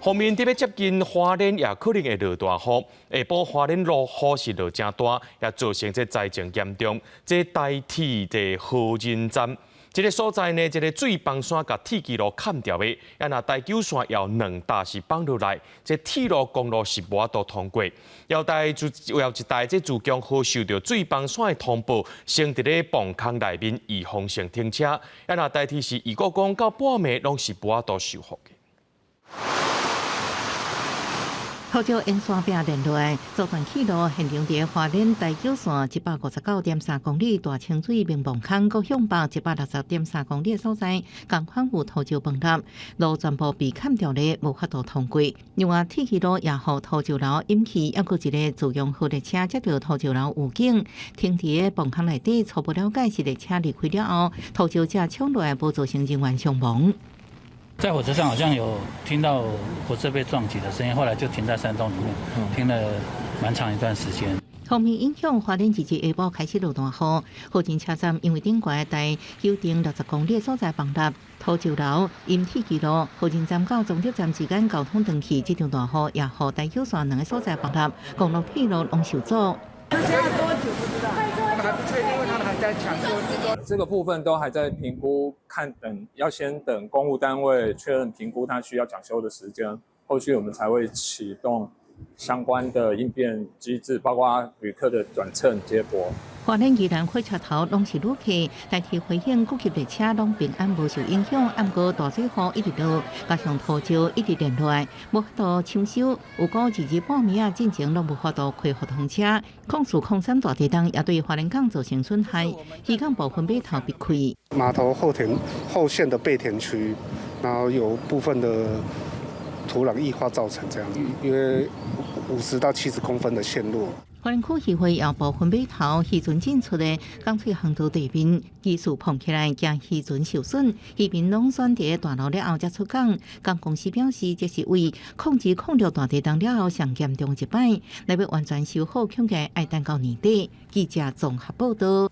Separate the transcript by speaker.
Speaker 1: 鋒面特別接近花蓮，也可能會落大雨。下晡花蓮落雨是落誠大，也造成這災情嚴重。這台鐵這和仁站，這個所在呢，這個水崩山共鐵支路崁著的，啊若台九線有兩搭是崩落來，這鐵路公路是無法度通過。有台自有一台這自強號受著水崩山的通報，先佇咧磅空內面預防性停車。啊若台鐵是預估講到半暝攏是無法度修復的。
Speaker 2: 土石沿山壁連落來，阻斷鐵路現場佇花蓮台九線159.3公里大清水明磅空，閣向北160.3公里的所在，仝款有土石崩塌，路全部被崁著咧，無法度通過。另外，鐵支路也予土石流引起，猶閣一個自強號列車接著土石流預警，停佇咧磅空內底，初步了解是列車離開了後，土石才衝落來，無造成人員傷亡。
Speaker 3: 在火車上好像有聽到火車被撞擊的聲音，後來就停在山洞裡面，停了蠻長一段時間。
Speaker 2: 鋒面影響花蓮二日下晡開始落大雨，和仁車站因為頂懸台九點60公里的所在崩塌，土石流淹鐵支路，和仁站到彰德站之間交通斷去，這場大雨也予台九線兩个所在崩塌，公路鐵路攏受阻。
Speaker 4: 要多久不知道，他們還不確定，因為他們還在搶修。
Speaker 5: 這個部分都還在評估，看等要先等工務單位確認評估，它需要搶修的時間，後續我們才會啟動相關的應變機制，包括旅客的轉乘接駁。
Speaker 2: 花蓮宜蘭火車頭攏是旅客，台鐵回應各級列車攏平安無受影響，毋過大水雨一直落，加上土石一直連落來，無法度搶修。有講二日半暝仔進前攏無法度恢復通車。04-03大地震也對花蓮港造成損害，漁港部分碼頭被開。
Speaker 6: 碼頭後田後線的備田區，然後有部分的土壤液化造成這樣，約50到70公分的陷落。
Speaker 2: 花蓮區漁會也部分碼頭漁船進出的港翠航道地面，技術碰起來驚漁船受損，漁民攏選佇大陸了後才出港。港公司表示，這是為007-06大地震了後上嚴重一擺，若欲完全修好，恐驚愛等到年底。記者綜合報道。